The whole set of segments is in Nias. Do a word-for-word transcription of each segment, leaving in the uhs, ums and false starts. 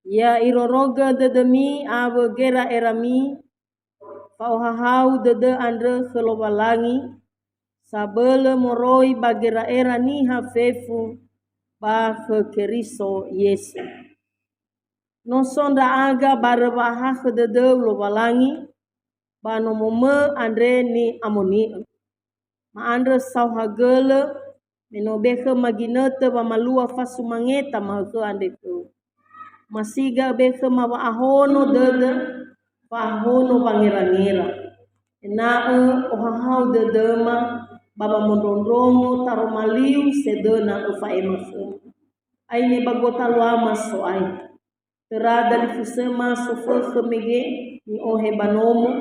Ya irorogö dödömi awö gera'erami, fa'ohahau dödö andrö khö Lowalangi, sabölö moroi ba gera'era niha fefu ba khö Keriso Yesu. No so ndra'aga barö wa'ahakhö dödöu Lowalangi, ba nomomö andre ni'amoni'ö. Ma'andrö saohagölö, me no be khöma ginötö wamalua fasumangeta ma'ökhö andre khöu. Masiga be khöma wa'ahono dödö, wa'ahono wangerangera. Ena'ö ohahau dödöma ba wamondrondrongo taroma liu sedöna öfa'ema khöma. Aine ba gotaluama So'aya. Töra dalifusöma sofökhö mege, ni'ohe ba nomo,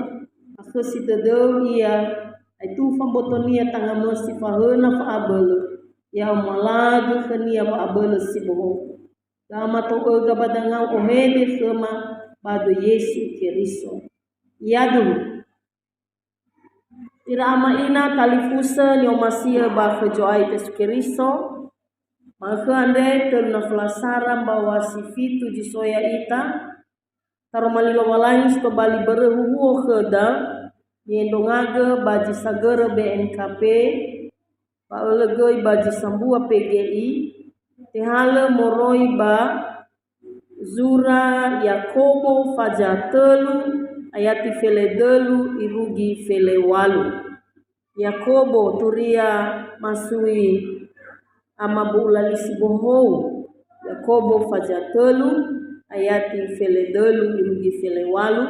akhösi dödöu ia, aetufa mbotonia tangamösi fahöna fa'abölö, ya omalagö khönia wa'abölö si bohou. Lama to'öga ba dangau ohede khöma ba döi Yesu Keriso. Yaduhu. Ira ama ina talifusö ni'omasi'ö ba khö Zo'aya Yesu Keriso, ma'ökhö andre tölu na fölasara mbaw̃a si fitu zi so ya'ita, taroma li Lowalangi si tobali börö huhuo khöda, ni'endrongagö ba zi sagörö B N K P, ba ölö göi ba zi sambua P G I, tehalö moroi ba zura Yakobo faza tölu, ayati fele dölu irugi fele walu. Yakobo turia masui amabu'u lali si bohou, Yakobo faza tölu, ayati fele dölu irugi fele walu,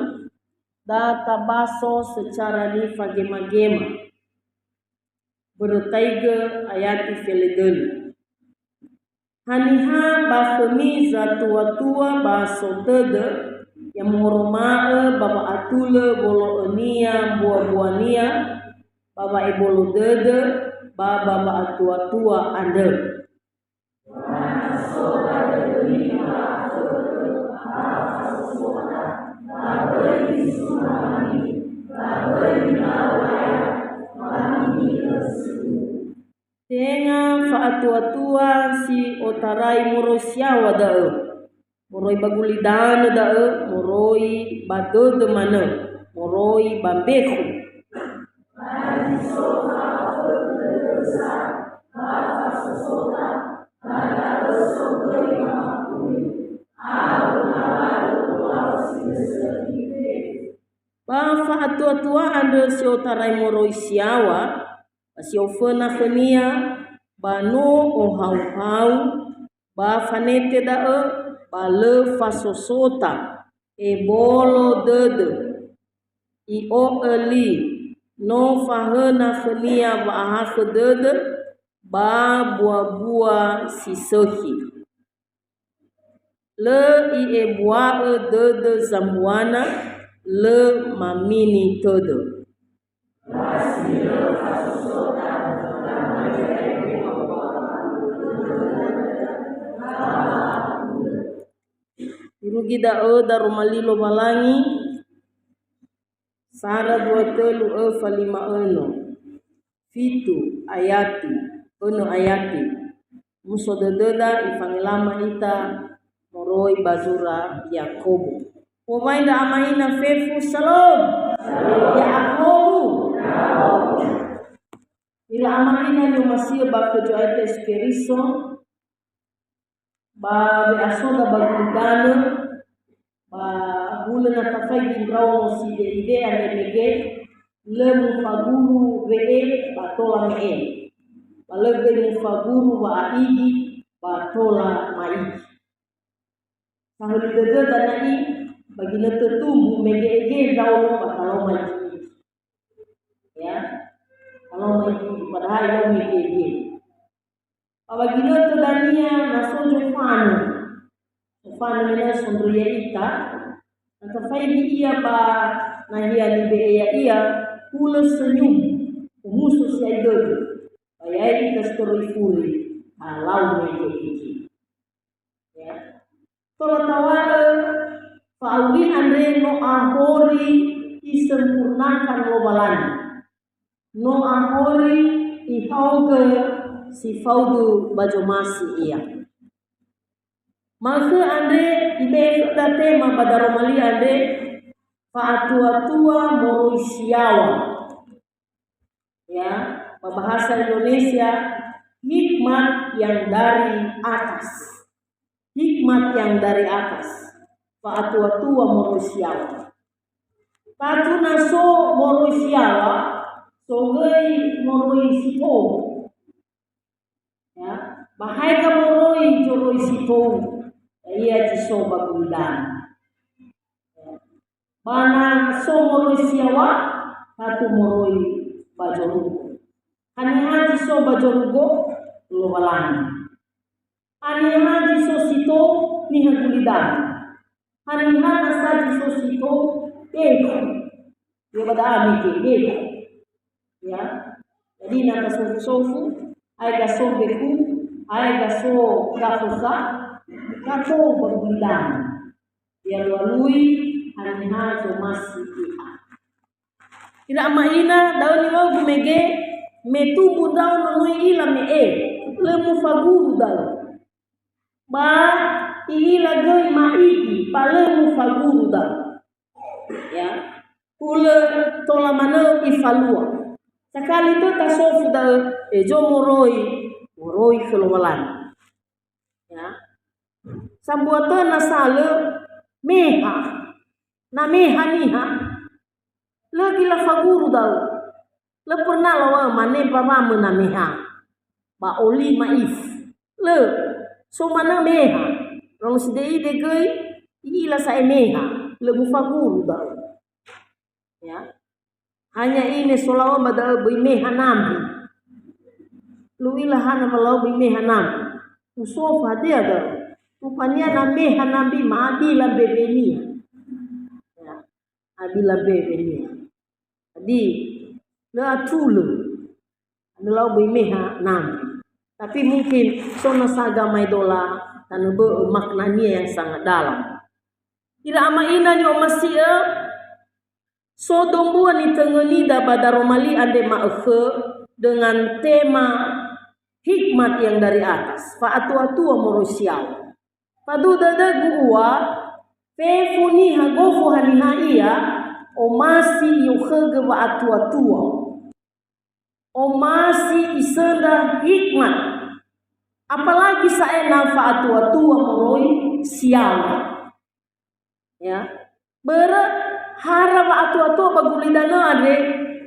da tabaso secara nifagema-gema. Börötaigö ayati fele dölu. Haniha ba khömi zatua-tua ba so tödö, ya mohoroma'ö ba wa'atulö wolo'önia mbua-mbuania, ba wa'ebolo dödö, ba ba wa'atua-tua andrö. Tenga fa'atua-tua si otarai moroi si yaŵa da'ö. Moroi ba gulidanö da'ö, moroi ba dödö manö, moroi ba mbekhu. Ba fa'atua-tua andrö si otarai moroi si yaŵa, ba si oföna khönia, ba no ohau-hau, ba fanete da'ö, ba lö fasosota, ebolo dödö. I'o'ö li, no fahöna khönia wa'ahakhö dödö, ba mbua-mbua si sökhi. Lö i'ebua'ö dödö zambuana, lö mamini tödö. Irugi da'ö daroma li Lowalangi, sara dua tölu öfa lima öno. Fitu ayati, önö ayati. Muso dödöda ifangelama ita moroi ba zura Yakobo. Wowai ndra ama ina fefu, Shalom. Ya'ahowu. Ira ama ina ni'omasi'ö ba khö Zo'aya Yesu Keriso. Ba we'asoda ba gulidanö, ba hulö na tafaigi ndraono side'ide andre mege, lö mufaguru we'e ba tola me'e. Ba lö göi mufaguru wa'aigi ba tola ma'igi. Sahöli dödöda na'i, ba ginötö tumbu mege'ege ndraono ba talao ma'igi. Ya, talao ma'igi, padahal no mege'ege. Ba waginötö dania na so zofanö. Zofanö me na sondrö ya'ita, na tafaigi ia ba nahia nibe'e ya'ia, hulö senyum, omuso si'ai dödö. Ba ya'e ita si toröi furi, talau mege'ege. Ya. Tola tawa'ö fa'auri andre no ahori isempurnakan Lowalangi. No ahori ihaogö si faudu ba zomasi ia. Ma'ökhö andre ibe'e khöda tema ba daroma li andre, fa'atua-tua moroi si yaŵa. Ya, ba bahasa Indonesia, hikmat yang dari atas. Hikmat yang dari atas. Fa'atua-tua moroi si yaŵa. Tatu na so moroi si yaŵa, so göi moroi si tou. Ya, ba haega moroi zoroi si tou, ya'ia zi so ba gulidanö. Ba na so moroi si yaŵa, tatu moroi ba zorugo. Haniha zi so ba zorugo? Lowalangi. Haniha zi so si tou? Niha gulidanö. Haniha nasa zi so si tou? Bekhu. Ya, ba da'a mege, bekhu. Ya. Jadi na tasofu-sofu, aega so bekhu, aega so gafosa, na tou ba gulidanö. Ya'alua-lui haniha zomasi iha. Ira ama ina, da'ö niŵa'ögu mege, me tumbu ndraono no i'ila me'e, lö mufaguru da'ö. Ba i'ila göi ma'igi, ba lö mufaguru da'ö. Ya. Hulö tola manö ifalua. Sakali tö tasofu da'ö, ezo moroi, moroi khö Lowalangi. Ya. Sambua tö nasa lö meha. Na meha niha, lö göi lafaguru da'ö. Lö pernah lawa'ö mane mbawamö na meha. Ba oli ma'if. Lö. So manö meha. Raunö side'ide göi, i'ila sa'ae meha. Lö mufaguru da'ö. Ya. Hanya ine so lawa'ö ba da'ö böi meha nambi. Lö u'ila hana wa lawa'ö böi meha nambi. Usofu hadia da'ö. Rupania na meha nambi ma'abila mbewenia. Ya. Abila mbewenia. Jadi, lö atulö. Lö lawa'ö böi meha nambi. Tapi mungkin so nasa agama idola, tanö bö'ö maknania yang sangat dalam. Ira ama ina ni'omasi'ö, so dombua nitöngönida ba daroma li andre ma'ökhö dengan tema hikmat yang dari atas, fa'atua-tua moroi si yaŵa. Faduhu dödögu ua, fefu niha gofu haniha ia, omasi i'okhögö wa'atua-tua. Omasi isöndra hikmat. Apalagi sa'ae na fa'atua-tua moroi si yaŵa. Ya. Börö hara wa'atua-tua ba gulidanö andre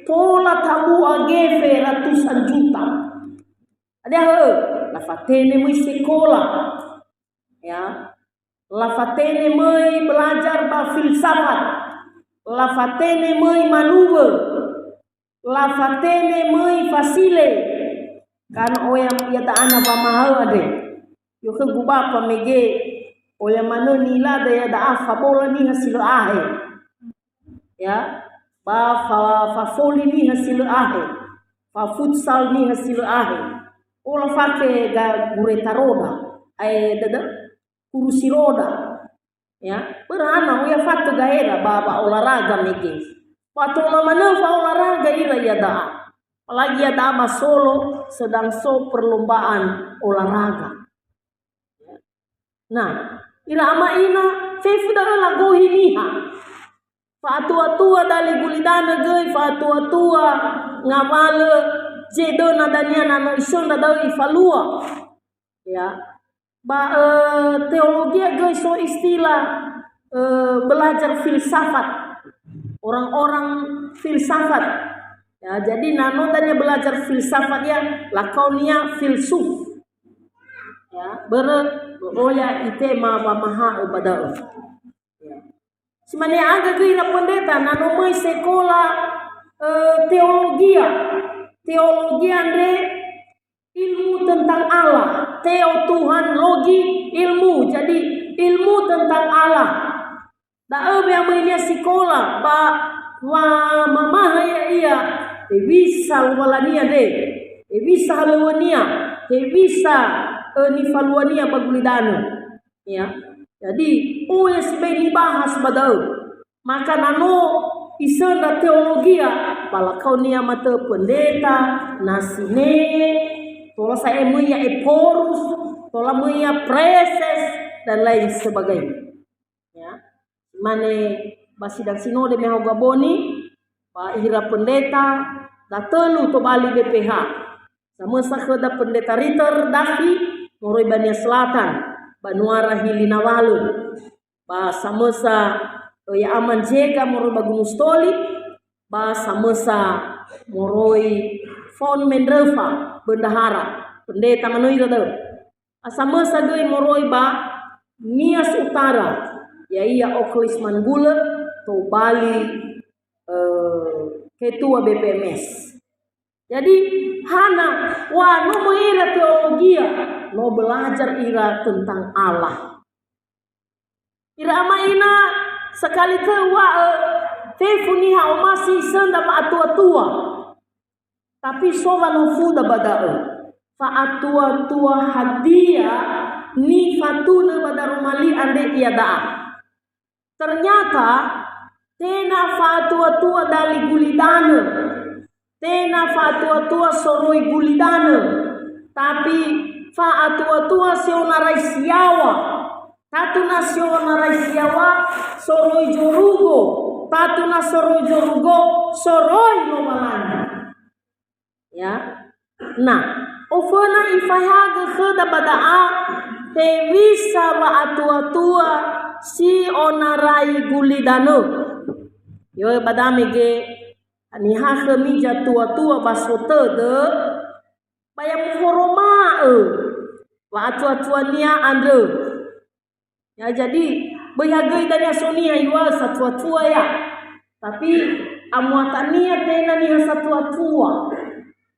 tola tabu'a gefe ratusan juta. Hadia hö, lafatene möi sekola. Ya. Lafatene möi belajar ba filsafat. Lafatene möi manuwö. Lafatene möi fasile. Karena oya iada'a na wamahaö andre. I'okhögu bapa mege, oya manö nilada iada'a fabola niha si lö ahe. Ya, ba fa-, fafoli niha si lö ahe. Fa futsal niha si lö ahe. Ola fake ga gureta roda. Ae dada, kurusi roda. Ya, börö hana, oya fatö gaera ba, ba olahraga mege. Ba tola manö fa olahraga ira iada'a. Apalagi iada'a ba Solo sedang so perlombaan olahraga. Nah, ira ama ina, fefu da'ö lagohi niha. Fa'atua-tua dali gulidanö göi, fa'atua-tua ngawalö zedöna dania na no isöndra da'ö ifalua. Ya. Ba, eh, teologia göi so istilah, eh, belajar filsafat. Orang-orang filsafat. Ya, jadi na no dania belajar filsafat ya, lakaonia filsuf. Ya, börö oya itema wamahaö ba da'ö. Ya. Si mane aga göi ira pendeta, na no möi sekola, eh, teologia. Teologia andre ilmu tentang Allah. Theo Tuhan, logi ilmu. Jadi, ilmu tentang Allah. Da'ö me amöinia sikola ba wamamaha ya'ia hewisa Lowalangi andre, hewisa halöŵönia, hewisa, eh, nifaluania ba gulidanö. Ya. Jadi, oya sibai nibahas ba da'ö. Maka na no isöndra teologia, ba lakaonia matö pendeta, na sinenge, tola sa'ae möi ia ephorus, tola möi ia preses, dan lain sebagainya. Ya. Mane ba sidang sinode me haoga boni, ba ira pendeta datelu tobali B P H. Samösa khöda Pendeta Ritter Dafi moroi ba Nia Selatan, ba Nuara Hilinawalö. Ba samösa, eh, Ya'aman Jega moroi ba Gunung Stoli, ba samösa moroi Fon Mendröfa, Bendahara, pendeta manö ira da'ö. Ba samösa göi moroi ba Nias Utara, ya'ia Okelis Manggulö, tobali, eh, ketua B P M S. Jadi, hana, wa, no möi ira teologia, no belajar ira tentang Allah. Ira ama ina, sekali tö uŵa'ö, fefu niha omasi isöndra fa'atua-tua. Tapi so wanofuda ba da'ö. Fa'atua-tua hadia nifatunö ba Daroma Li andre iada'a? Ternyata, tenga fa'atua-tua dali gulidanö. Tenga fa'atua-tua soroi gulidanö. Tapi fa'atua-tua sionarai siaŵa. Tatu na sionarai siaŵa soroi zorugo. Tatu na soroi zorugo soroi Lowalangi. Ya. Nah, oföna ifaehagö khöda ba da'a, hewisa wa'atua-tua si onarai gulidanö. Yö ba da'e mege, niha khömi zatua-tua ba sotödö, ba ya muhoroma'ö wa'atua-tuania andrö. Ya, jadi, böi hagöi dania so niha iŵa'ö satua-tua ya. Tapi, amuatania tenga niha satua-tua.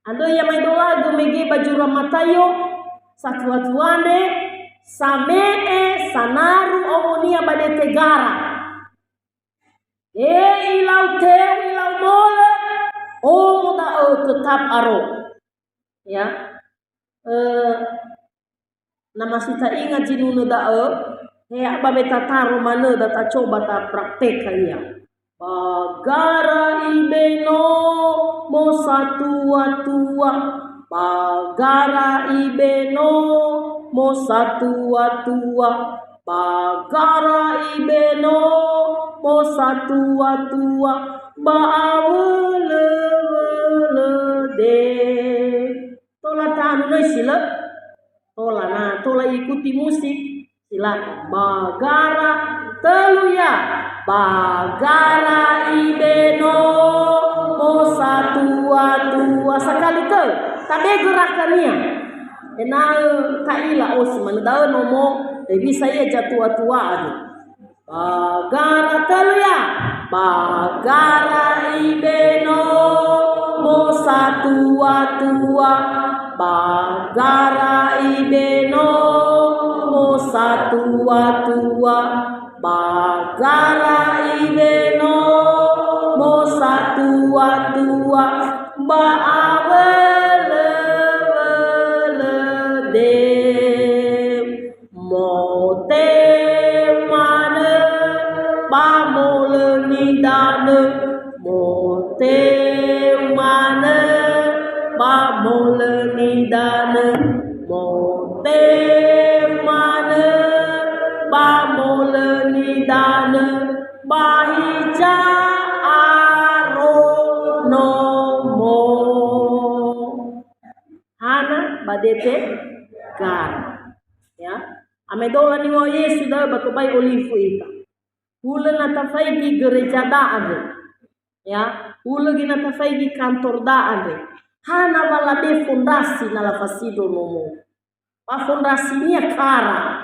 Andrö ya maedolagö mege ba zura Mataio, satua-tua andre, same'e sanaru omonia ba dete gara. He ilau teu, ilau molö, omo da'ö tetap aro. Ya. Eh, na masi ta'inga zinunö da'ö, he ba we tataro manö da tacoba taprakteka ia. Ba gara ibeno mo satua-tua, ba gara ibeno mo satua-tua, ba gara ibeno mo satua-tua, ba awölö-wölö de. Tola tanö noi si lö? Tola, na tola ikuti musik, silakan. Ba gara tölu ya. Ba gara ibeno mo satua-tua. Sakali tö, tabe gerakania. Ena'ö ta'ila osi manö da'ö nomo, hewisa ia zatua-tua andrö. Ba gara tölu ya. Ba gara ibeno mo satua-tua. Ba gara ibeno mo satua-tua. Ba gara ibeno mo satua-tua. Ba awölö-wölö de. Moteu manö ba molö nidanö, moteu manö ba molö nidanö, moteu manö ba molö nidanö, ba hiza aro nomo. Hana ba dete gara. Ya. Amedola niŵa'ö Yesu da'ö ba tobai olifu ita. Hulö na tafaigi gereja da andre. Ya, hulö göi na tafaigi kantor da andre. Hana wa lade fondrasi na lafasindro nomo. Ba fondrasinia kara.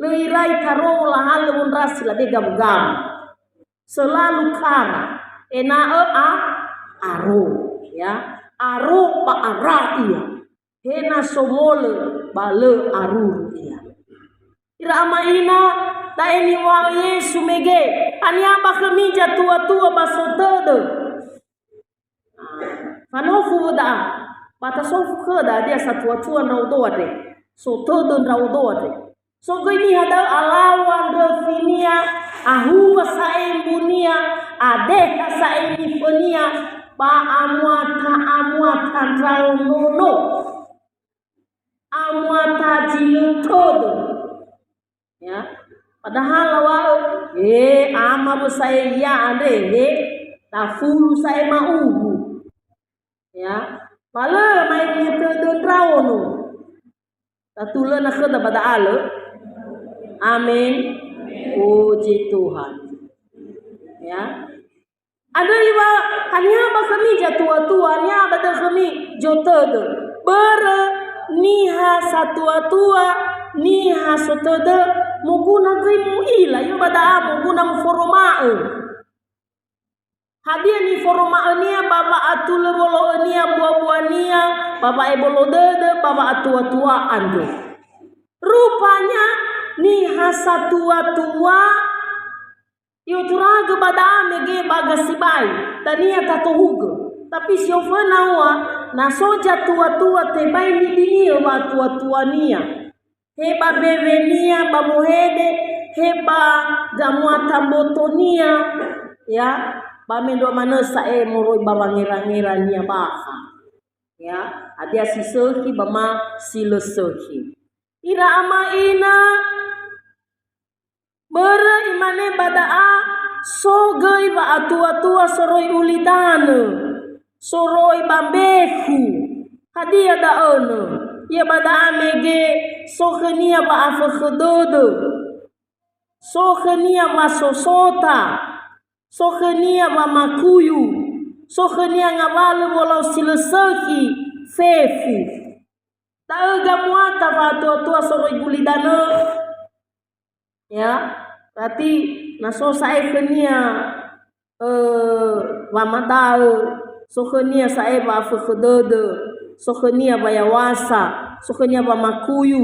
Lö irai tarongo lahalö wondrasi lade gamu-gamu. Selalu kara, ena'ö a-, aro, ya. Aro ba ara ia. He na so molö ba lö aruru ia. Ira ama ina, da'e niŵa'ö Yesu mege, haniha ba khömi zatua-tua ba sotödö? Fanofu wö da'a, ba tasofu khöda hadia satua-tua ndra'odo andre, sotödö ndra'odo andre. So göi niha da'ö alaŵa ndröfinia, ahuwa sa'ae mbunia, adeha sa'ae nifönia, ba amuata-amuata ndraono. Amuata zi lö tödö. Ya. Padahal lawa'ö, "He, ama wö sa'e ia andre, he, tafulu sa'e ma'ubu." Ya. Ba lö maenge tödö ndraono. Tatulö na khöda ba da'a lö. Amin. Puji Tuhan. Ya. Andrö iwa, haniha ba khömi zatua-tua, haniha ba dökhömi zotödö. Börö niha satua-tua, niha sotödö, moguna göi mu'ila, yö ba da'a moguna muforoma'ö. Hadia niforoma'önia ba wa'atulö wolo'önia bua-buania, ba wa'ebolo dödö, ba wa'atua-tua andrö. Rupanya niha satua-tua, i'oturagö ba da'a mege ba gasibai, dania tatohugö. Tapi si oföna ua, na so zatua-tua tebai nidiniö wa'atua-tuania. He ba bewenia, ba mohede, he ba gamuata mbotonia, ya, ba mendrua manö sa'e moroi ba wangera-ngerania bakha. Ya, hadia si sökhi ba ma si lö sökhi. Ira ama ina, börö imane ba da'a, so göi wa'atua-tua soroi ulidanö, soroi ba mbekhu. Hadia da'ö nö? Ya ba da'a mege so khönia wa'afökhö dödö, so khönia wasosota, so khönia wamakuyu, so khönia ngawalö wolau si lö sökhi fefu. Da'ö gamuata wa'atua-tua soroi gulidanö. Ya, berarti na so sa'ae khönia, eh, wamadaö, so khönia sa'ae wa'afökhö dödö, so khönia wayawasa, so khönia wamakuyu,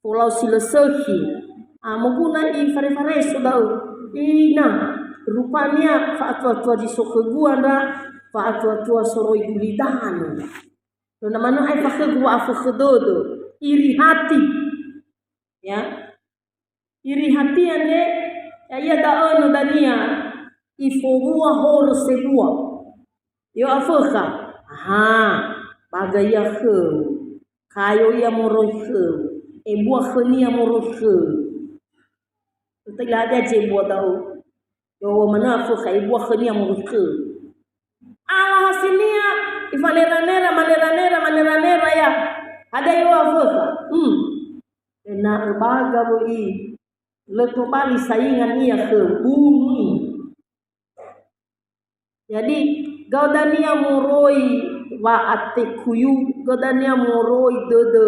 folau si lö sökhi. Ah, moguna ifare-fareso da'ö. Ina, rupania fa'atua-tua zi so khögu andra, fa'atua-tua soroi gulidanö. Lö na manö aefa khögu wa'afökhö dödö, iri hati. Ya. Iri hati andre, ya'ia da'ö nö dania, ifowua horö sebua. Yo afökha. Aha, baga ia khöu. Kayo ia moroi khöu. Ebua khönia moroi khöu. Uta ilade aje bua da'ö. Yo manö afökha, ebua khönia moroi khöu. Alhasilia, ifanera-nera, manera-nera, manera-nera ia. Hadia yo afökha. Hmm. Ena'ö baga wö'i, lö tobali saingan ia khö bunu i. Jadi, gao dania moroi wa'atekuyu, gao dania moroi dödö,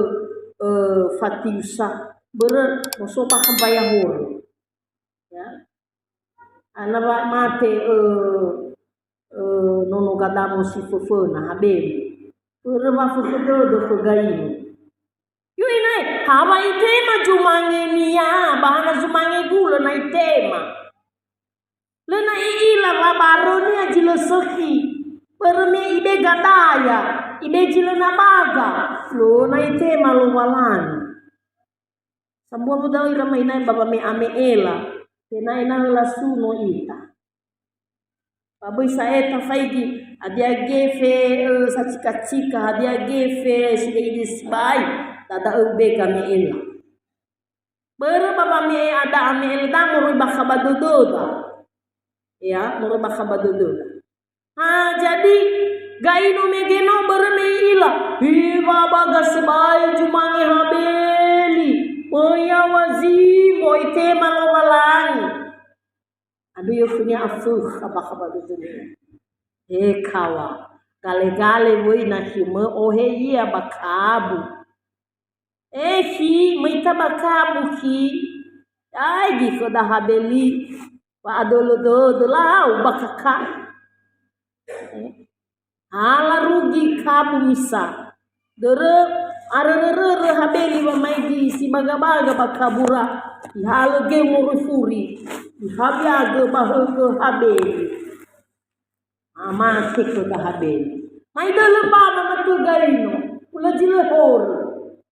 eh, fatiusa. Börö, moso bakha mbaya horö. Ya. Ana wa mate, eh, eh, nono gadamo si föföna, Habeli. Börö wafökhö dödö khö Gaino. Yo inae, ha wa itema zumangenia, ba hana zumange gulö na itema. Lö na i'ila wa barönia zi lö sökhi. Börö me ibe gadaya, ibe zi lö na baga. Lö na itema Lowalangi. Sambua wö da'ö ira ma inae ba wame'ame'ela, tena'e ena'ö lasuno ita. Ba böi sa'ae tafaigi, hadia gefe, ö, sacika-cika, hadia gefe, sideide sibai, da da'ö ube game'ela. Börö ba wame'e ada ame'ela da moroi bakha ba dödöda. Ya, moroi bakha ba dödöda. Ha, jadi, Gaino mege no börö me i'ila. Hiwa ba gasibai zumange Habeli. Möi yaŵa zimbo itema Lowalangi. Andrö yö khönia afökha bakha ba dödönia. He kaŵa, gale-gale wöi na khimö ohe ia ba kabu. Ekhi, möita ba kabu khi. Aegi khöda Habeli. Wa'adölö dödö lau ba kaka. Ha larugi kabu misa. Dörö, arörörörö Habeli wamaigi si baga-baga ba kabura. Ihalö geu moroi furi. Ihabiagö ba högö Habeli. Amate khöda Habeli. Mai dölö mbana matö Gaino. Ulö zi lö horö.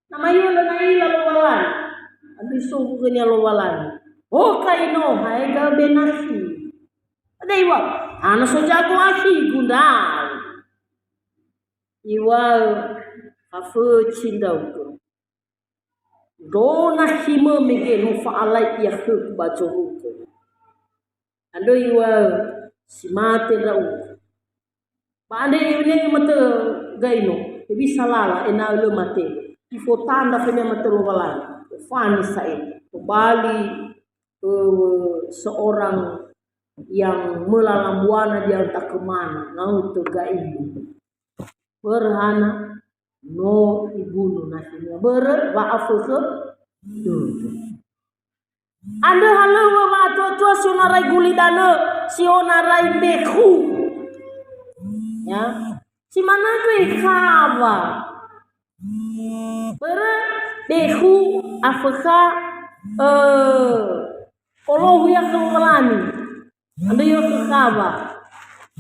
Na maiölö na i'ila Lowalangi. Andrö isofu khönia Lowalangi. O Gaino, hae gaö be nakhi. Ada iŵa'ö, hana so zago akhigu ndra'o. Iŵa'ö, hafözi ndra'ugö. Ndrona khimö mege no fa'alai ia khögu ba zorugo. Andrö iŵa'ö, si mate ndra'ugö. Ba andre iŵa'ö matö gaino, hewisa lala ena'ö lö mate. Ifotandra fania matö Lowalangi. Ofani sa'e. Tobali, eh, seorang yang melala buana di atas kemana, ngautö gaino. Börö hana, no ibunu nasinia. Börö wa'afökhö dödö. Andrö halöŵö wa'atuatua si onarai gulidanö, si onarai mbekhu. Ya. Si manö göi khawa. Börö bekhu afökha, eh, olohu ia khö Lowalangi. Andrö iŵa'ö khawa.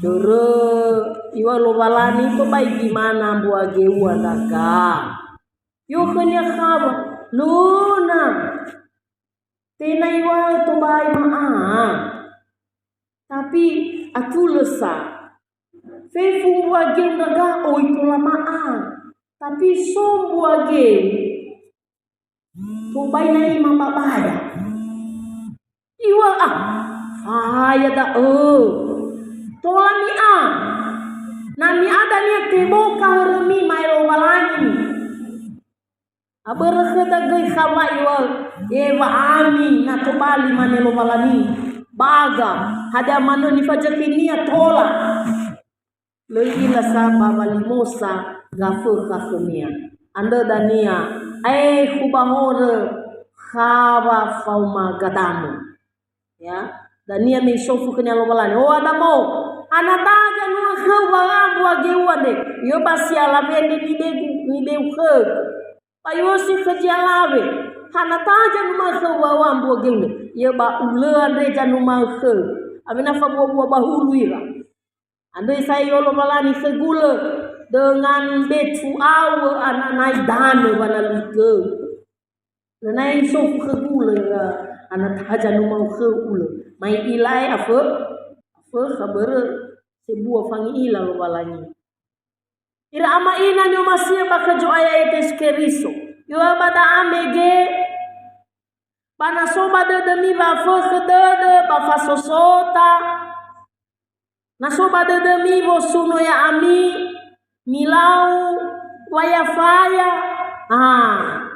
Dörö iŵa'ö Lowalangi, tobai gimana mbua geua ndraga. Iŵa'ö khönia khawa. Lö na. Tenga iŵa'ö tobai ma'a. Tapi atulö sa. Fefu mbua geu ndraga oi tola ma'a. Tapi so mbua geu. Tobai na ima babaya. Iŵa'ö, ah, faya da'ö. Tola mi'a. Na mi'a dania teboka hörömi ma'e Lowalangi. Abörö khöda göi khawa iŵa'ö, "E wa'ami, na tobali mane Lowalangi. Baga, hadia manö nifazökhinia tola." Lö i'ila sa ba walimosa gafökha khönia. Andrö dania, aekhu ba horö khawa faoma gadamö. Ya, dania me isofu khönia Lowalangi, "O Adamo, hana taja nu'a khöu wa'ambua geu andre, yö ba si alawe andre nibegu, nibeu khöu." Ba i'osi khö zi alawe, "Hana taja nu'a khöu wa'ambua geu andre, yö ba ulö andre zanuma'ö khöu." Awena fabuabua ba hulu ira. Andrö isa'e Lowalangi khögu lö, "Dengan becu awö ananai danö wanalui geu." Lö na'i isofu khögu lö, hana taja nu'a khöu ulö. Mai i'ila afö-, afökha börö sebua fangi'ila Lowalangi. Ira ama ina ni'omasi'ö ba khö Zo'aya Yesu Keriso. Iŵa'ö ba da'a mege, ba na so ba dödömi wa'afökhö dödö, ba fasosota. Na so ba dödömi wosuno ya'ami, milau wayafaya. Ah,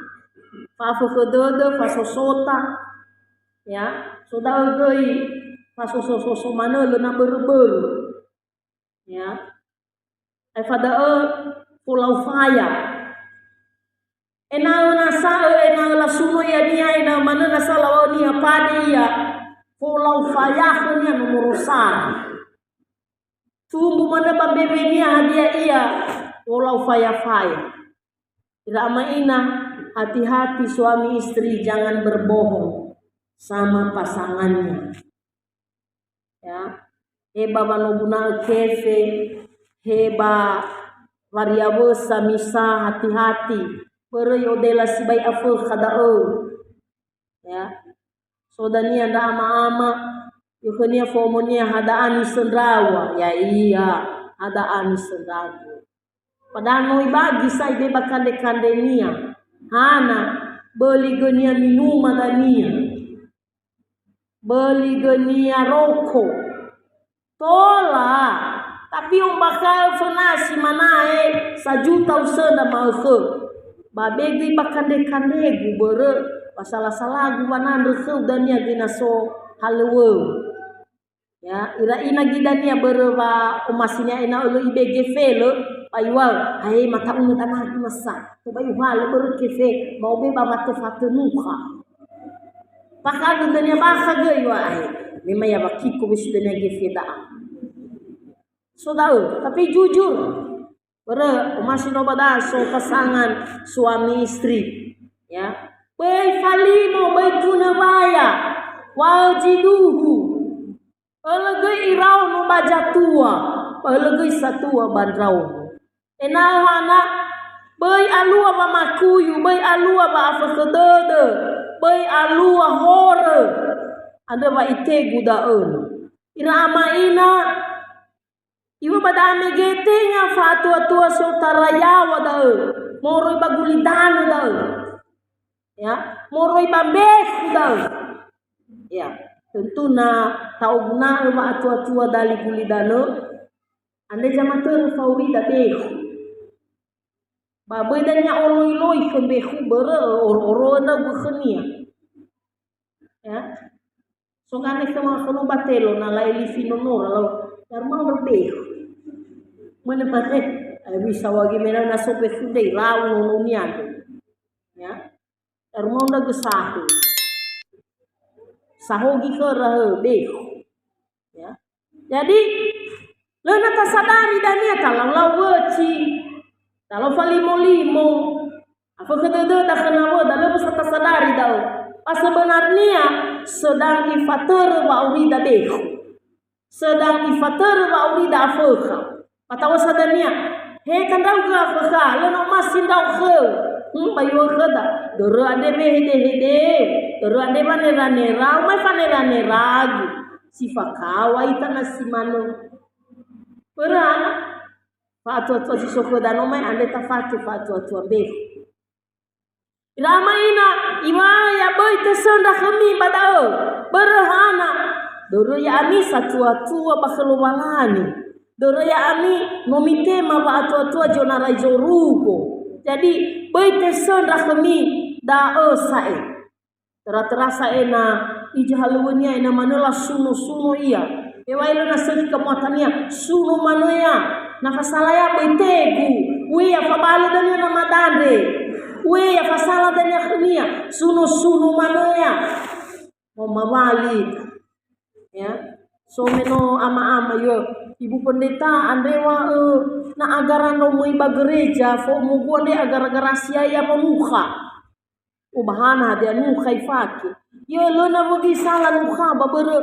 fa'afökhö dödö, fasosota. Ya, so da'ö göi fasoso-soso manö lö na börö-börö. Ya. Aefa da'ö folau faya. Ena'ö nasa, ena'ö lasuno ya'ia, ena'ö manö nasa lawa'ö niha pade ia, folau faya khönia nomoro sara. Tumbu manö ba mbewenia hadia ia, folau faya-faya. Ira ama ina, hati-hati suami istri, jangan berbohong sama pasangannya. Ya. He ba wanoguna'ö kefe, he ba wariawösa misa, hati-hati. Börö i'odela sibai afökha da'ö. Ya. So dania ndra ama-ama, yö khönia fo'omonia hada'a nisöndraŵa. Ya'ia, hada'a nisöndragö. Padahal no ibagi sa ibe ba kande-kandenia. Hana, böli gönia minuma dania. Böli gönia roko. Tola, tapi ombakha'ö föna si manahe sajuta usöndra ma'ökhö. Ba be göi ba kande-kandegu börö, ba sala-salagu wanandrö khöu dania göi na so halöŵöu. Ya, ira ina göi dania börö wa omasinia ena'ö lö ibe gefe lö, ba iŵa'ö, "Hae, mata'unö danagu nasa, tobai uhalö börö kefe, ma'obe ba matö fatö nukha." Bakha dödönia bakha göi wa ae. Memang ya wakiko wis dödönia gefe da'a. So da'ö, tapi jujur. Börö, omasi no ba da'a so pasangan suami istri. Ya. Böi falimo, böi tunö waya. Wa'ö zi duhu. Ölö göi iraono ba zatua, ba ölö göi satua ba ndraono. Ena'ö hana, böi alua wamakuyu, böi alua wa'afökhö dödö, böi alua horö. Andrö wa itegu da'ö. Ira ama ina, iŵa'ö ba da'a mege tenga fa'atua-tua si otara yaŵa da'ö, moroi ba gulidanö da'ö. Ya, moroi ba mbekhu da'ö. Ya, tentu na ta'oguna'ö wa'atua-tua dali gulidanö, andre zamatörö fa'aurida bekhu. Ba böi dania oloi-loi khö mbekhu börö oro-oro ndra'ugö khönia. Ya. So gane khöma khönu batelo na la'elifi nonora lau, "Darmao ndra'o bekhu." Mane mane, ae bisa wagi mena na so bekhu dei, lau nononia andre. Ya. Darmao ndra'ugö saho. Sahogi khöra hö, bekhu. Ya. Jadi, lö na tasadari dania talau-lau wöci, talau falimo-limo. Afökhö dödöda khö nawöda, lö sa tasadari da'ö. Ba sebenarnia sedang ifatörö wa'aurida bekhu. Sedang ifatörö wa'aurida afökha. Ba ta'osa dania, "He, ka ndra'ugö afökha, lö na omasi ndra'o khöu." Hmm, ba iŵa'ö khöda, "Dörö andre wehede-hede, dörö andre wanera-nera, umai fanera-neragu. Si fakawa ita na si manö." Börö hana, fa'atua-tua si so khöda no mai andre tafake fa'atua-tua mbekhu. Ira ama ina, iŵa'ö ya böi tesöndra khömi ba da'ö. Börö hana, dörö ya'ami satua-tua ba khö Lowalangi. Dörö ya'ami no mitema wa'atua-tua zionarai zorugo. Jadi, böi tesöndra khömi da'ö sa'ae. Töra-töra sa'ae na izahalöwönia, na manö lasuno-suno ia. Hewa'ae lö na sökhi kamuatania, suno manö ia. Na fasala ia böi tegu. Ue ya fabalö dania na madandre. Ue ya fasala dania khönia. Suno-suno manö ia. Mau mawali. Ya. So me no ama-ama, yö. Ibu pendeta andre wa, eh, na agara ndra'o möi ba gereja, fo mugu andre agara-gara siai apa mukha. Ubahana hadia nukha ifake. Yö, lö na wögi sala nukha, ba börö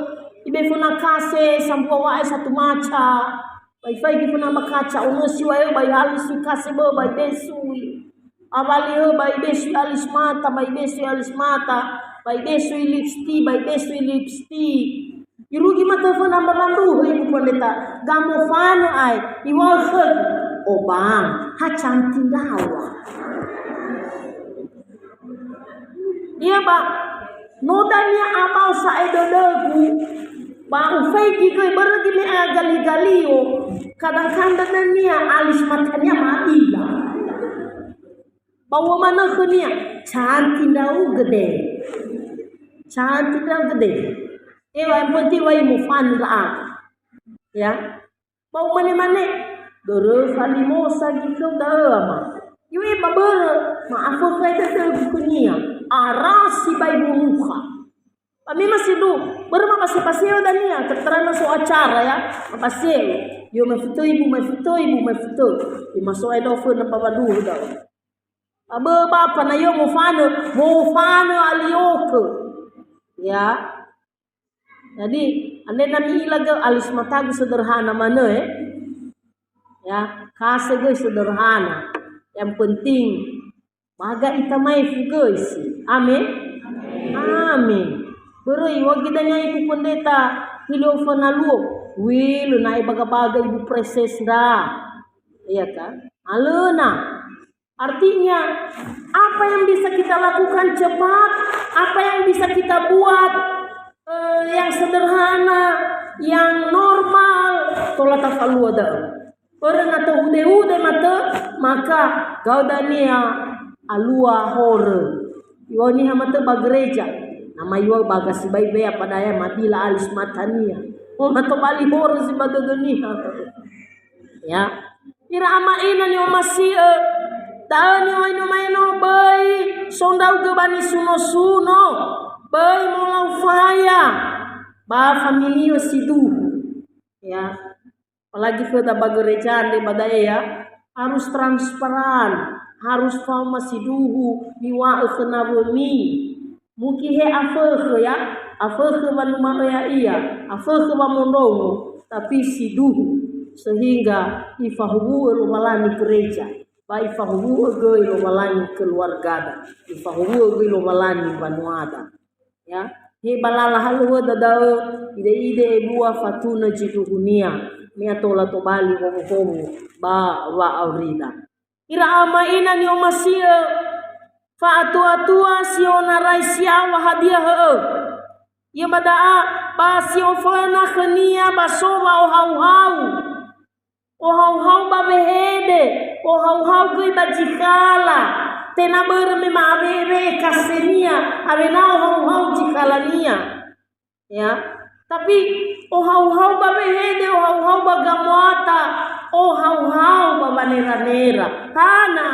ibe föna kase sambua wa'e satu maca. Ba ifaigi föna ba kaca, ono si wa'e, ba ihalisi kase bö, ba ibesui. Awali hö, ba ibesui alis mata, ba ibesui alis mata, ba ibesui lipstick, ba ibesui lipstick. Irugi matö föna mbawa ndruhö ibu pendeta. Gamo fanö ae, iŵa'ö khögu, "Obang, ha cantik ndra'o." Ia ba, no dania abao sa'ae dödögu, ba ufaigi göi börö gi me a'a gali-galio, kadang-kadang dania alis matania ma'ila. Ba uŵa'ö manö khönia, "Cantik ndra'ugö de. Cantik ndra'ugö de." Ewa, yang penting wa imofanö ndra'aga. Ya. Ba umane-mane, "Dörö falimosa gi khöu da'ö, Ama." Iŵa'ö ba börö, ma'afökhö dödögu khönia. Ara sibai wonukha. Ba me masindruhu, börö mabase-baseo dania, keterangan so acara ya, mabaseo. Yö, mafötö ibu, mafötö ibu, mafötö. Imaso'e da'ö föna mbawa ndruhö da'ö. Ba bö bapa na yö mofanö, mofanö aliokö. Ya. Jadi, andre na mi'ila göi alis matagu sederhana manö, eh. Ya, kase göi sederhana. Yang penting, baga ita maefu göi si. Amin. Amin. Börö iŵa'ö dania ibu pendeta, hili oföna luo. Wih, lö nae baga-baga ibu preses ndra. Iya kan? Alöna. Artinya, apa yang bisa kita lakukan cepat, apa yang bisa kita buat, eh, yang sederhana, yang normal, tola tafalua da'ö. Börö na tohude-hude matö, maka gao dania alua horö. Iŵa'ö niha matö ba gereja, na maiŵa'ö baga sibai wea padahal ma'ila alis matania. Oh, na tobali horö si ba dödö niha. Ya. Ira ama ina ni'omasi'ö, da'ö ni'oino-maino böi sondraugö ba nisuno-suno, böi molau faya, ba famili-Nia siduhu. Ya. Apalagi khöda ba gereja andre ba da'e ya, harus transparan, harus faoma sindruhu, miŵa'ö khö nawömi. Muki he afökhö ya, afökhö wanuma'ö ya'ia, afökhö wamondrongo, tapi sindruhu, sehingga ifahowu'ö Lowalangi gereja, ba ifahowu'ö göi Lowalangi keluargada, ifahowu'ö göi Lowalangi mbanuada. Ya, he ba lala halöŵöda da'ö, ide-ide ebua fatunö zindruhunia, me tola tobali howu-howu ba wa'aurida. Ira ama ina ni'omasi'ö, Fa'atua-tua si onarai siawa hadia hö'ö. Ia ba da'a, ba si oföna khönia ba so wa'ohauhau. Ohauhau ba wehede, ohauhau göi ba zikhala. Tenga börö me ma'awe'e-we'e kasenia, awena ohauhau zikhalania. Ya. Tapi ohauhau ba wehede, ohauhau ba gamoata, ohauhau ba wanera-nera. Hana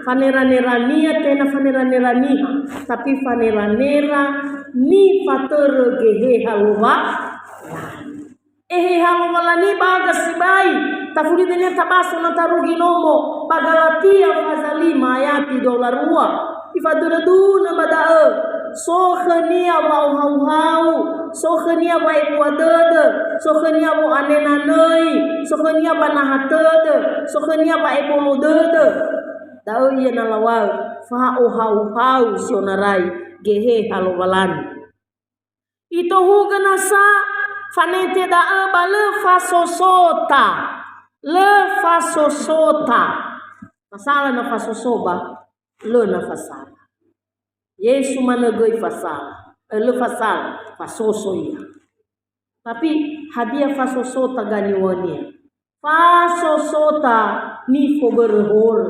fanera-nerania, tenga fanera-nera niha, tapi fanera-nera nifatörö Geheha Lowalangi. Eheha Lowalangi ba aga sibai, tafuli dania tabaso na tarugi nomo, ba Galatia faza lima ayati dua wulu a rua. Ifadunö-dunö ba da'ö, so khönia wa'ohauhau, so khönia wa'ebua dödö, so khönia wo'anenanöi, so khönia ba naha tödö, so khönia wa'ebolo dödö. Da'ö ia na lawa'ö, fa'ohauhau si onarai Geheha Lowalangi. Itohugö nasa fanete da'ö ba lö fasosota. Lö fasosota. Fasala na fasoso ba? Lö na fasala. Yesu manö göi fasala. Eh, lö fasala, fasoso ia. Tapi hadia fasosota ganiwönia? Fasosota nifobörö horö.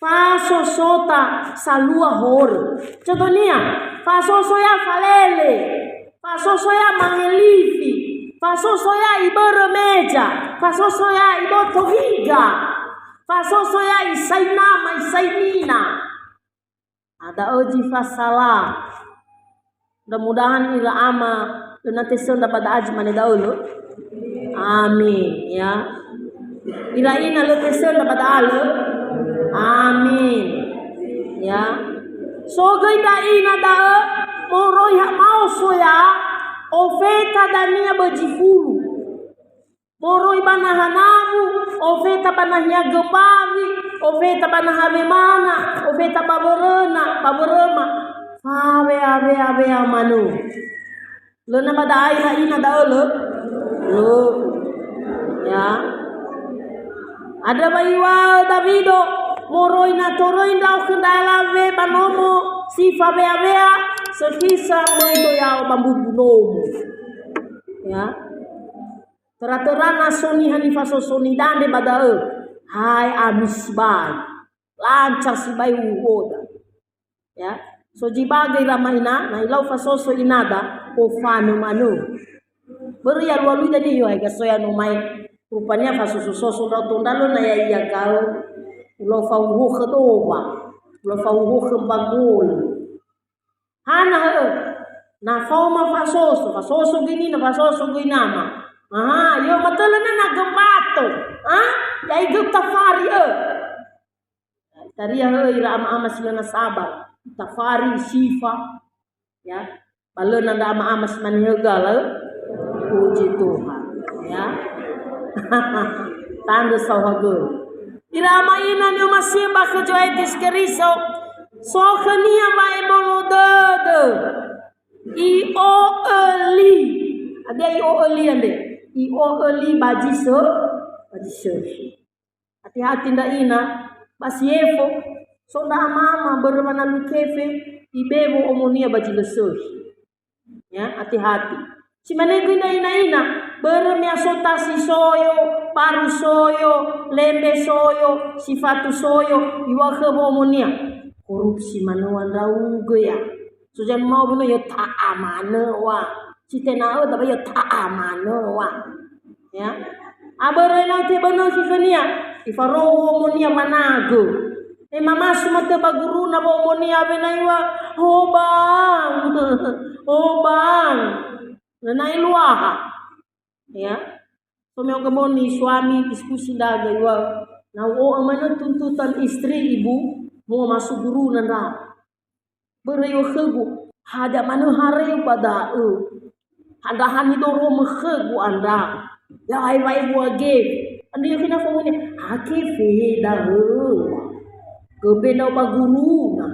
Fasosota salua horö. Contohnia, fasoso ia falele. Fasoso ia mangelifi. Fasoso ia ibörö meja. Fasoso ia iboto higa. Fasoso ia isai nama, isai nina. Da'ö zi fasala. Mudah-mudahan ira ama lö na tesöndra ba da'a zi mane da'ö, lö? Amin, ya. Ira ina lö tesöndra ba da'a, lö? Amin. Ya. So göi ndra ina da'ö moroi ha maoso ya, ofeta dania ba zi fulu. Moroi ba naha nawu, ofeta ba nahia gömbawi, ofeta ba naha wemana, ofeta ba wöröna, ba wöröma. Fawea-wea-wea manö. Lö na ba da'a ira ina da'ö, lö? Lö. Ya. Andrö wa iŵa'ö Dawido, moroi na toröi ndra'o khö ndra alawe ba nomo si fawea-wea, sökhi sa möi do ya'o ba mbubu nomo. Ya. Töra-töra na so niha nifasoso nidandre ba da'ö, hai ami sibai. Lancar sibai uhuoda. Ya. So zi ba göi ira ama ina, na ilau fasoso inada, ofanö manö. Börö ya lua-lui dania, yo, aega soya no mai. Rupania fasoso-soso ndra'o tondra'o na ya'ia gao. Ulau fahuhuo khö dowa. Ulau fahuhuo khö mbagoli. Hana hö'ö. Na faoma fasoso, fasoso göi nina, fasoso göi nama. Aha, yo matölö na na gömbato. Ha? Ya'i göu tafari, ö. Itaria hö'ö ira ama-ama si lö na sabar. Tafari sifa. Ya. Ba lö na ndra ama-ama si mane höga, lö? Puji Tuhan. Ya. Tandrö saohagöu. Ira ama ina ni'omasi'ö ba khö Zo'aya Yesu Keriso, so khönia wa'ebolo dödö. I'o'öli. Hadia i'o'öli andre? I'o'öli ba zi sö-, ba zi sökhi. Hati-hati ndra ina, ba si efo, so ndra ama-ama börö wanalu kefe, ibe'e wo'omonia ba zi lö sökhi. Ya, hati-hati. Si mane göi ndra ina-ina, börö me so tasi soyo, baru soyo, lembe soyo, sifatu soyo, iŵa'ö khö wo'omonia. Korupsi manö wa ndra'ugö ya. So zanuma'ö bönö ya ta'a manö wa. Si tena'ö daba ya ta'a manö wa. Ya. Abörö ena'ö tebönö si khönia. Ifarou wo'omonia wanagö. E mamasu matö ba guruna wo'omonia awena iŵa'ö, "Ho bang, ho bang." Lö na eluaha. Ya. So me ogömoni suami diskusi ndra'ugö iŵa'ö, "Na u'o'ö manö tuntutan istri ibu, mu'amasu guruna ndra'o." Börö iŵa'ö khögu, "Hadia manö hareu ba da'ö? Handraha nidoromö khögu andra. Ya'ae wa'ebua ge." Andrö ya'ö khönia fomönia, "Ake fe da'ö. Gömbe ndra'o ba guruna."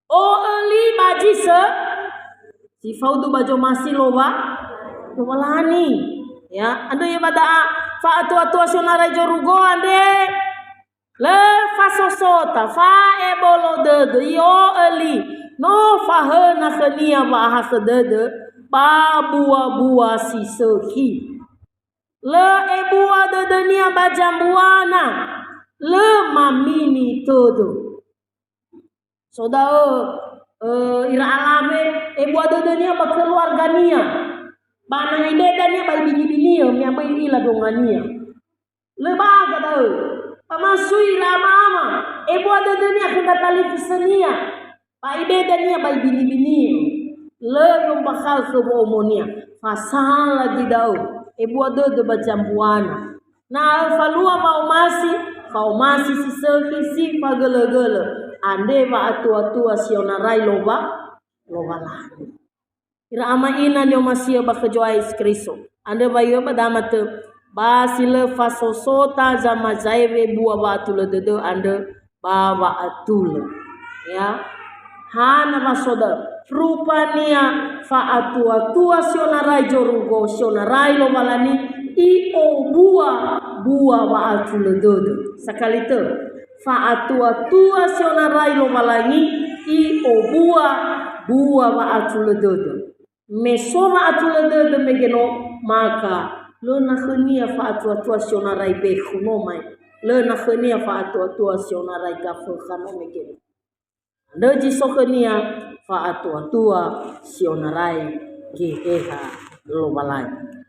O'öli ba zi sö-, si faudu ba zomasi Lowa-, Lowalangi. Ya, andrö ya ba da'a fa'atua-tua si onarai zorugo andre. Lö fasosota, fa'ebolo dödö, i'o'ö li, no fahöna khönia wa'ahakhö dödö ba bua-bua si sökhi. Lö ebua dödönia ba zambuana, lö mamini tödö. So da'ö, ö, ira alawe, ebua dödönia ba keluargania. Ba na ibedania ba ibini-biniö, me aböi i'ila dongania. Lö baga da'ö. Ba masui ira ama-ama, ebua dödönia khö ndra talifusönia. Ba ibedania ba ibini-biniö. Lö i'ombakha'ö khö wo'omonia. Fasala göi da'ö. Ebua dödö ba zambuana. Na falua wa'omasi, fa'omasi si sökhi si fagölö-gölö. Andre wa'atua-tua sionarai Lowa-, Lowalangi. Ira ama ina ni'omasi'ö ba khö Zo'aya Yesu Keriso. Andrö wa iŵa'ö ba damatö, ba si lö fasosota zamazaewe bua wa'atulö dödö andrö ba wa'atulö. Ya. Hana wa so da'ö. Rupania fa'atua-tua sionarai zorugo, sionarai Lowalangi, i'obua bua wa'atulö dödö. Sakali tö. Fa'atua-tua sionarai Lowalangi, i'obua bua wa'atulö dödö. Me so wa'atulö dödö mege no, maka lö na khönia fa'atua-tua sionarai bekhu no mai. Lö na khönia fa'atua-tua sionarai gafökha no mege no. Andrö zi so khönia fa'atua-tua sionarai Geheha Lowalangi.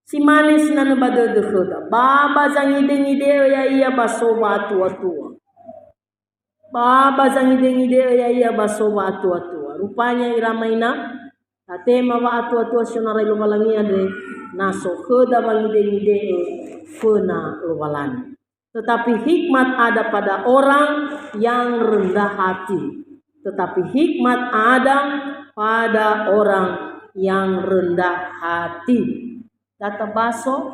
Si mane sinanö ba dödö khöda, ba, ba zangide-ngide'ö ya'ia ba so wa'atua-tua. Ba, ba zangide-ngide'ö ya'ia ba so wa'atua-tua. Rupanya ira ama ina, tatema wa'atua-tua sionarai Lowalangi andre, na so khöda wangide-ngide'ö föna Lowalangi. Tetapi hikmat ada pada orang yang rendah hati. Tetapi hikmat ada pada orang yang rendah hati. Data baso,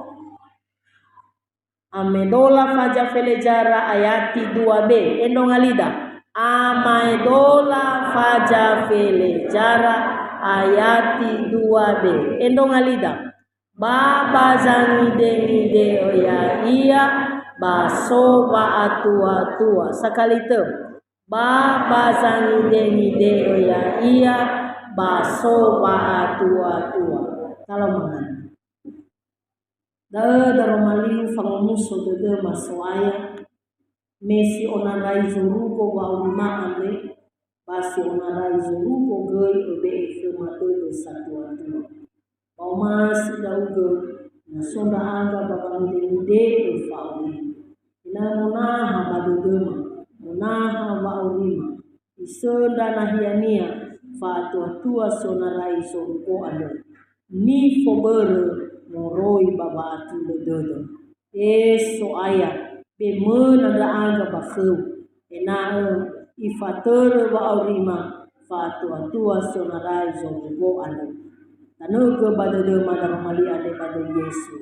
Amaedola Faza Felezara ayati dua B. Endronga lida. Amaedola Faza Felezara ayati dua B. Endronga lida. Ba, ba zangide-ngide'ö ya'ia ba so wa'atua-tua. Sakali tö. Ba, ba zangide-ngide'ö ya'ia ba so wa'atua-tua. Talau mangana. Da'ö daroma liu fangomuso dödöma So'aya, me si onarai zorugo wa'aurima andre, ba si onarai zorugo göi öbe'e khöma dödö satua-tua. Ba omasi ndra'ugö, na so ndra'aga ba wangide-ngide'ö fa'auri. Ena'ö monaha ba dödöma, monaha wa'aurima, isöndra nahiania fa'atua-tua sionarai zorugo andrö. Nifobörö moroi ba wa'atulö dödö. E So'aya, be möna ndra'aga ba khöu, ena'ö ifatörö wa'aurima fa'atua-tua sionarai zorugo andrö. Tanögö ba dödöma daroma li andre ba döi Yesu.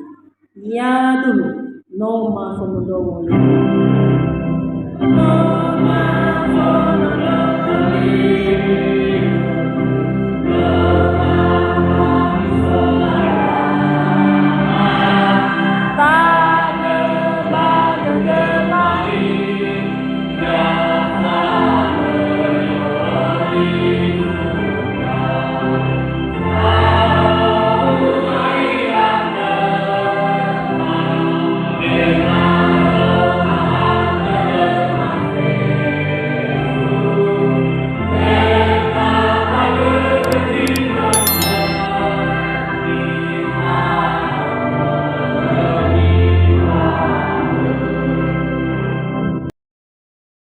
Yaduhu, no mafondrondrongo li. No ma-